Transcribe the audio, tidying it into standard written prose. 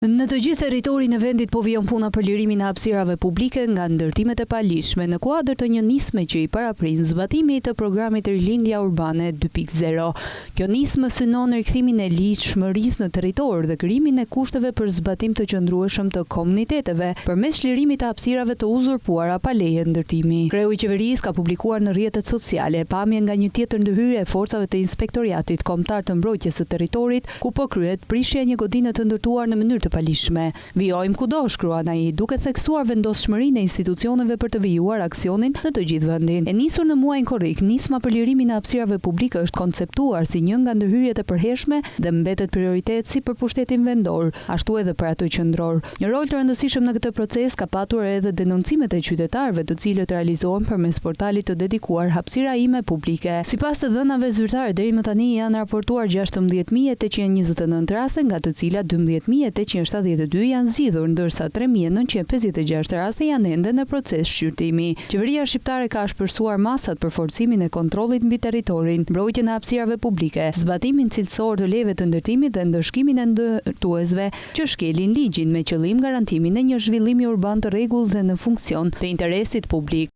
Në të gjithë territorin e vendit po vijon puna për lirimin e hapësirave publike nga ndërtimet e paligjshme në kuadër të një nisme që i paraprin zbatimit të programit Rilindja Urbane 2.0. Kjo nismë synon rikthimin e ligjshmërisë në territor dhe krijimin e kushteve për zbatim të qëndrueshëm të komuniteteve përmes çlirimit të hapësirave të uzurpuara pa leje ndërtimi. Kreu i qeverisë ka publikuar në rrjetet sociale pamje nga një tjetër ndërhyrje e forcave të Inspektoriatit Kombëtar të Mbrojtjes së Territorit ku po kryhet prishja e një godine të ndërtuar në mënyrë të paligjshme. Vijojmë kudo, shkruan ai, duke theksuar vendosshmërinë e institucioneve për të vijuar aksionin në të gjithë vendin. E nisur në muajin korrik, nisma për lirimin e hapësirave publike është konceptuar si një nga ndërhyrjet e përhershme dhe mbetet prioritet si për pushtetin vendor, ashtu edhe për atë qendror. Një rol të rëndësishëm në këtë proces ka patur edhe denoncimet e qytetarëve, të cilët realizohen përmes portalit të dedikuar Hapësira ime publike. Sipas të dhënave zyrtare, deri më tani janë raportuar 16,829 raste, nga të cilat 12,872 janë zgjidhur, ndërsa 3.956 raste janë ende në proces shqyrtimi. Qeveria shqiptare ka ashpërsuar masat për forcimin e kontrollit mbi territorin, mbrojtjen e hapësirave publike, zbatimin cilësor të lejeve të ndërtimit dhe ndëshkimin e ndërtuesve që shkelin ligjin, me qëllim garantimin e një zhvillimi urban të rregullt dhe në funksion të interesit publik.